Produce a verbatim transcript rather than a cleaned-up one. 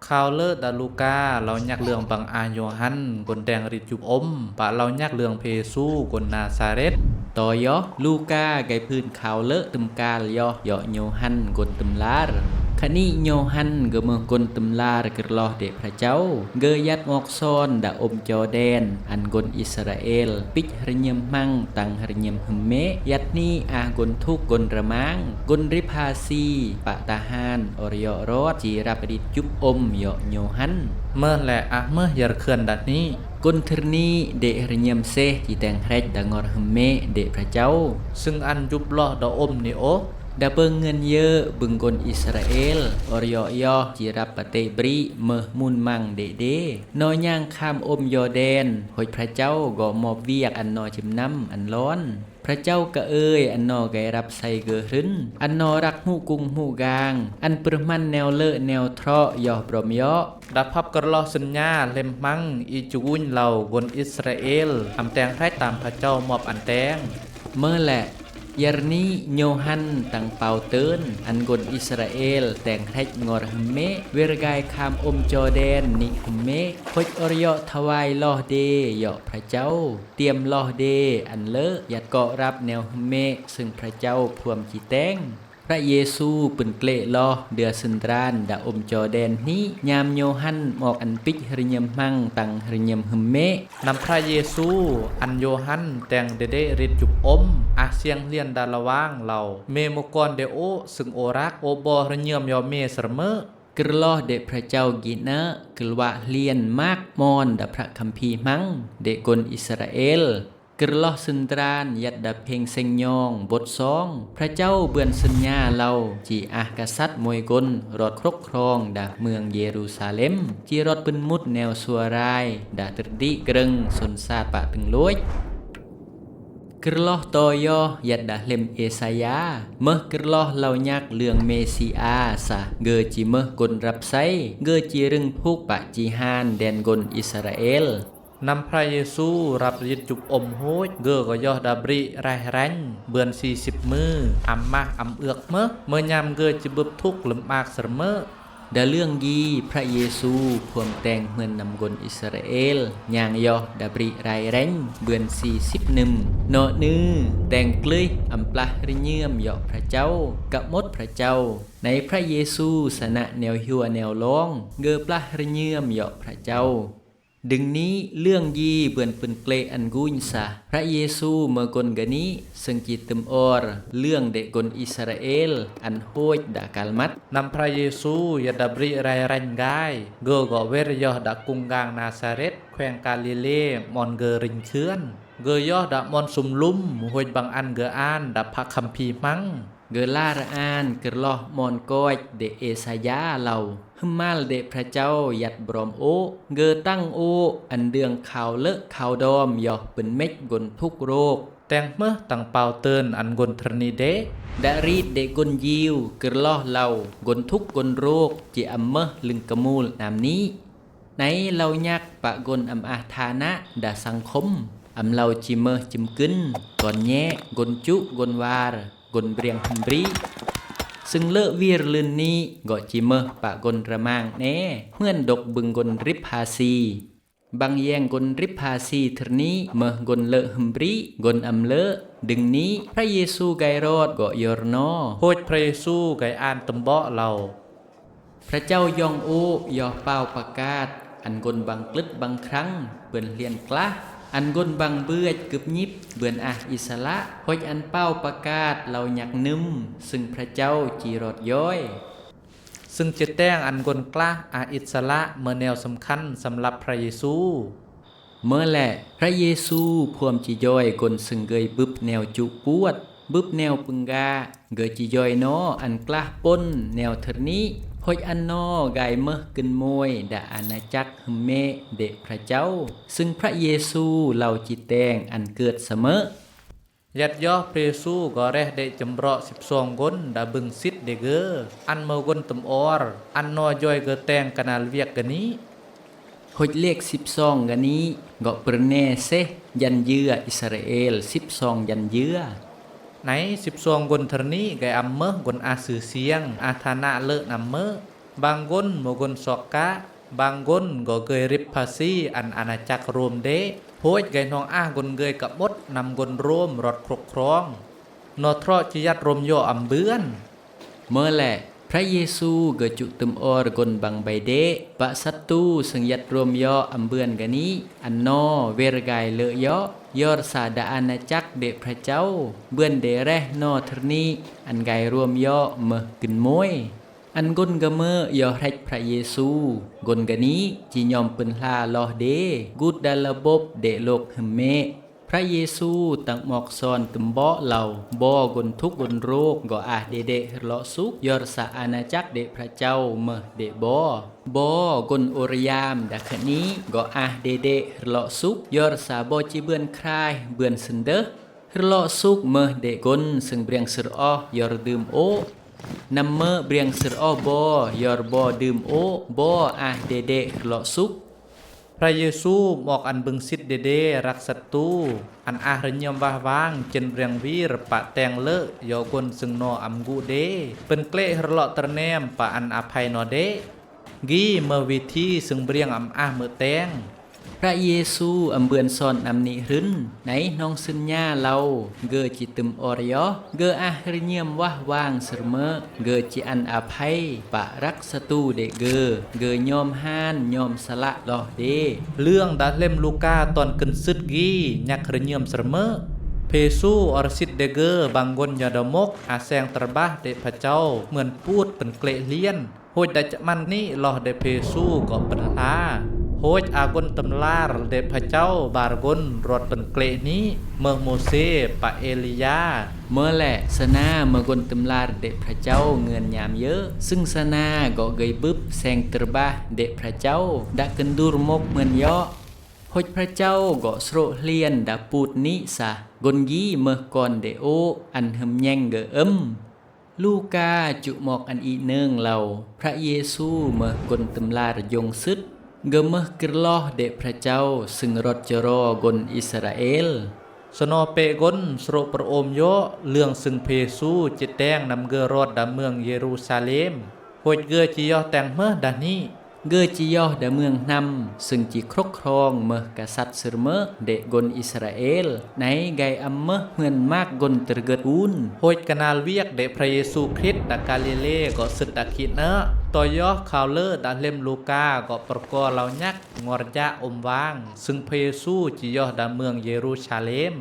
Khao lơ đa Luka lao nhắc lương bang ah Yôhan gon teng rit yup om, pă lao nhắc lương phe Yêsu gon Nasaret. Toyo, Luka gai phưn khao lơ tơm kal yoh yŏ Yôhan gon tơm lar. Khani Yôhan gơmơ̆ gon tơm lar kơrloh đê̆ Phrachao, gơyat ngok son đa ôm Yôrđen, ăn gon Israel pich hơrñăm hmăng tăng hơrñăm hơmmeq, yat ni ah gon thuk gon rơmang, gon rip hasi, pă tahan, ôr yŏ rot, ji răp rit yup om yŏ Yôhan. Mơh lĕ ah mơh yar khơn đa ni. Gon thơrni đê̆ hơrñăm seh ji teng hrĕch đa ngor hơmmeq đê̆ Phrachao. Sưng ăn yup loh đa om ni ôh. Đa pơngên yơ̆ bưng gon Israel, ôr yŏ yoh ji răp pate bri mơh mun mang đê̆ đê. No nhang kham om Yôrđen, hôch Phrachao gŏ mop wiăk ăn no jơmnăm ăn lon. Phrachao kơ ơi ăn no gai răp sai gơhrưn, ăn no răk hmŭ kung hmŭ gang, ăn pơrhmăn neo lơ neo throh yoh brom yoh. Đa phap kơrloh sơnña hlem hmăng i chugui lao gon Israel, ăn teng hrĕch tam Phrachao mop ăn teng. Mơh lĕ, yar ni Yôhan tăng pao tơn, ăn gon Israel teng hrĕch ngor hơmmeq, wer gai kham om Yôrđen ni hơmmeq, hôch ôr yoh thawai loh đê yoh Phrachao. Tiêm loh đê ăn lơ, yat kŏ răp neo hơmmeq sưng Phrachao phuam ji teng. Phră Yêsu pơnklê̆ loh dơ̆ sơndran đa om Yôrđen ni, nham Yôhan mok ăn pich hơrñăm hmăng tăng hơrñăm hơmmeq. Năm Phră Yêsu ăn Yôhan teng đê̆ đê̆ rit yup om, ah siang hlien đa lawang lao: Me mơkon đê̆ ôh sưng ôr răk, ôh bơ hơrñăm yoh me sơrmơ̆. Kơrloh đê̆ Phrachao gĭt nă, kơl wă hlien mak mon đa phră kham phi hmăng đê̆ gon Israel. Kơrloh sơndran yat đa pheng seng nhong bôt song, Phrachao bươn sơnña lao ji ah kasat môi gon rot krok krong đa mương Yêrusalem, ji rot pơnmut neo sua rai đa tơrđĭ krơng son sat pă tơng lôch. Kơrloh toyo yat đa hlem Êsaya, mơh kơrloh lao nhak lương Mêsia sa, gơ ji mơh gon răp sai, gơ ji rưng phŭk pă ji han đen gon Israel. Năm Phră Yêsu răp rit yup om hôch, gơ gơyoh đa bri rai ranh bươn si sip mư, am mah am ưk mơh, mơñam gơ ji bưp thŭk lơmak sơrmơ̆. Đa lương gi Phră Yêsu phuam teng hmưn năm gon Israel, nhang yoh đa bri rai ranh bươn si sip nơm. Nô nư teng klưih am plah rơnhiam yoh Phrachao, kăp môt Phrachao. Nai Phră Yêsu sa nă neo hiua neo long, gơ plah rơnhiam yoh Phrachao. Đưng ni lương gi bươn pynklek ăn gung sa Phră Yêsu mơgon gani, sưng ji tơm or lương đê̆ gon Israel ăn hôch đa kalmat. Năm Phră Yêsu yat đa bri rai ranh gai, gơ gŏ wer yoh đa kung gang Nasaret, kheng Kalile, mon gơ rinh khưan. Gơ yoh đa mon sum lum, hôch bang ăn gơ an đa pha kham phi hmăng. Gơ lar an kơrloh mon koch đê̆ Êsaya lao. Hơmal đê̆ Phrachao yat brom ôh, gơ tăng ôh ăn đương khao lơ̆ khao dom yoh pynmej gon thŭk rôk. Teng mơh tăng pao tơn ăn gon thrâni đê̆. Đa rit đê̆ gon Jiu kơrloh lao gon thŭk gon rôk ji am mơh lưng kơmul nam ni. Nai lao nhak pă gon am ah tha nă đa sang khŏm, am lao ji mơh jơmkŭn, kon nhĕ, gon chuh, gon war, gon briăng hơmbrĭ. Sưng lơ̆ wir lưn ni gŏ ji mơh pă gon rơmang ne, hmư̆an dŏk bưng gon rip hasi. Bang yeng gon rip hasi thrâni mơh gon lơ̆ hơmbrĭ, gon am lơ̆. Đưng ni Phră Yêsu gai rot gŏ yor no. Hôch Phră Yêsu gai an tơm bŏ lao. Phrachao yong ôh yoh pao pakat, ăn gon bang klŭt bang khrăng bươn hlien klah, ăn gon bang bưch kưp nhip bươn ah isălah, hôch ăn pao pakat lao nhak nŭm, sưng Phrachao ji rot yoi. Sưng ji teng ăn gon klah ah isălah mơneo sơmkhăn sơmlăp Phră Yêsu. Mơlĕ, Phră Yêsu phuăm ji joi gon sưng gơi bưp neo ju puăt, bưp neo pơnggă, gơ ji joi no ăn klah pŭn neo thrâni, hôch ăn no gai mơh kơnmoi đa anachak hơmĕ đê̆ Phrachao, sưng Phră Yêsu lao ji teng ăn kơt samơ̆. Yat yoh Phră Yêsu gŏ reh đê̆ jơmbrŏ sip song gon đa bưng sit đê̆ gơ, ăn mơ̆ gon tơm or, ăn no joi gơ teng kơnal wiăk gani. Hôch lek sip song gani, gŏ pơne seh jan jua Israel sip song jan jua. Nai sip song gon thrâni gai am mơh gon ah sư siang, ah tha nă lơ̆ năm mơ̆. Bang gun mogon sokka', bang gun gok göi ripasi an anachak Rom de', hoch gai nong ah gun göi ka'mut nam gun Rom rot kruk krong. No tro chi yat Rom yo' ambüan. Mölè, Prak Yesu gak ju tüm or gon bang bai de', pa'sattu seng yat Rom yo' ambüan gani, an no wer gai lö yo', yor sa da'an achak de' Prak Chau, bưan de' reh no thârni, an gai Rom yo' möh gân moi. An gon gamö yo' hrech Prak Yesu, gon gani, chi nhom pynhla loh de', gut dala bop de' lok hemme'. Prak Yesu tang mok son tüm bok lau, bo gon thuk gon rok, gok ah de' de' hir lok suk, yor sa anachak de' Prak Chau möh de' bo. Bo gon ur yam da khani, gok ah de' de' hir lok suk, yor sa bo chi bưan khraih, bưan sendeh, hir lok suk möh de' gon seng briang sir oh, yor düm o. Nam mö briang sir oh bo, yor bo düm o, bo ah de' de' hir lok suk. Prak Yesu mok an bengsit de' de' rak sattu, an ah rnyem wah wang chen briang wir pa'teng lö yo' gon seng no am gu de'. Pynkle' hir lok ternem pa'an aphai no de'. Gi möh withi seng briang am ah mø teng. Prak Yesu ambüan son nam ni hrün, nai nong syn nya lau, gak chi tüm or yo', gak ah rnyem wah wang sir mö, gak chi an aphai, pa'an rak sattu de' gak, gak nhom han, nhom sala loh de'. Lương da hlem Luka ton kynsut gi, nyak rnyem sir mö. Phe Yesu or sit de' gak bang gon yo' da mok, aseng terbah de' Prak Chau, mưn put pynkle' hlien. Hoch da cha'man ni loh de' Phe Yesu gok pynhla. Hoch agon tymlar de' Prak Chau bar gon rot pynkle' ni, möh Môsê, pa'an Êliah. Mölè, sana mö gon tymlar de' Prak Chau ngên nyam yơ, seng sana gok göi bưp seng terbah de' Prak Chau, da kyndur mok mưn yo'. Hoch Prak Chau gok sro hlien da put ni sa, gon gi möh kon de' o, an hym nyeng gak ưm. Luka ju mok an i nơng lau, Prak Yesu möh gon tymlar jong süt, gak möh kir loh de' Prak Chau seng rot choro gon Israel. Snoh pe gon sro pyrôm yo', lương seng Phe Yesu chi teng nam gak rot da mương Yerusalem. Hoch gak chi yoh teng möh da ni. Gak chi yoh da mương hnam, seng chi krok hrong möh kasat sir mö de' gon Israel, nai gai am möh hmưn mak gon tyrgøt un. Hoch knal wiek de' Prak Yesu Krist da Galilê gok süt da khin ơ. To yoh khao lơ da hlem Luka gok pyrko lau nyak ngor jak ôm wang, seng Phe Yesu chi yoh da mương Yerusalem.